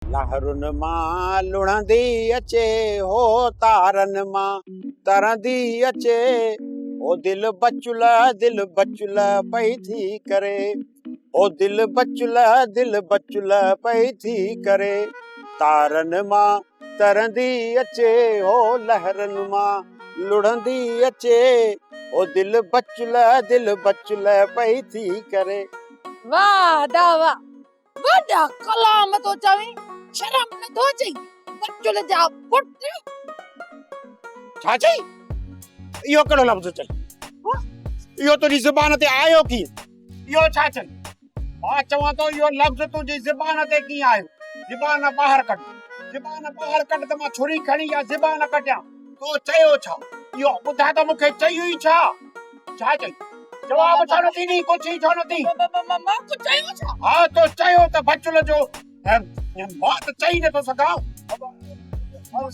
لهرن مان لڙهندي اچي هو تارن مان ترندي اچي هو دل بچل دل بچل پئي ٿي ڪري هو دل بچل دل بچل پئي ٿي ڪري تارن مان ترندي اچي هو لهرن مان لڙهندي اچي هو دل بچل دل بچل پئي ٿي ڪري. واھ ادا واھ وڏا ڪلام ٿو چوين، شرم نه ٿو اچئي بچل جا پٽ. ڇا چئي؟ اهو ڪهڙو لفظ چئي؟ اهو تنهنجي زبان تي آيو ڪيئن؟ اهو ڇا چئي؟ مان چوان ٿو اهو لفظ تنهنجي زبان تي ڪيئن آيو؟ زبان ٻاهر ڪڍ، زبان ٻاهر ڪڍ ته مان ڇري کڻي اها زبان ڪڍيان. تو چيو ڇا؟ اهو ٻڌاء ته مون کي چيو ئي ڇا؟ ڇا چئي؟ جواب ڇو نٿي ڏين؟ پڇين ڇو نٿي؟ مان ڪجهه چيو ڇا؟ ها تو چيو ته بچل جو مان ته چئي نٿو سگهان.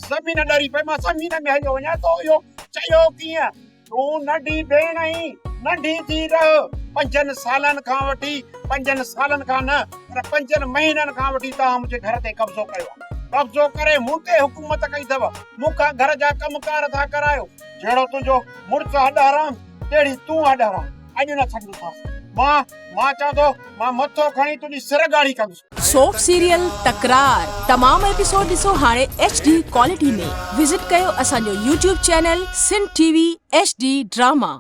زمين ڏري پئي مان زمين ۾ هليو وڃان. تو اهو چيو ڪيئن؟ تون ننڍي ڀيڻ آهين، ننڍي ٿي رهه. پنجن سالن کان وٺي، پنجن سالن کان نه پر پنجن مهينن کان وٺي توهان منهنجي گهر تي قبضو ڪيو آهي. قبضو ڪري مون تي حڪومت ڪئي اٿو. مون کان گهر جا ڪم ڪار ٿا ڪرايو. جهڙو تنهنجو مڙس هڏ حرام، تهڙي تون هڏ حرام. اڄ نه ڇڏيندوسانس. مان، مان چوان ٿو، مان مٿو کڻي تنهنجي سر ڳاڙهي ڪندس. سوپ سيريل تڪرار تمام ايپيسوڊ ڏسو هاڻي ايڇ ڊي ڪوالٽي ۾ وزٽ ڪيو اسان جو YouTube channel Sindh T V H D drama.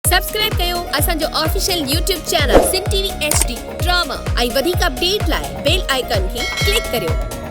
Subscribe ڪيو اسان جو official YouTube channel Sindh T V H D drama ۽ وڌيڪ اپڊيٽ لاء بيل آئيڪان کي ڪلڪ ڪريو.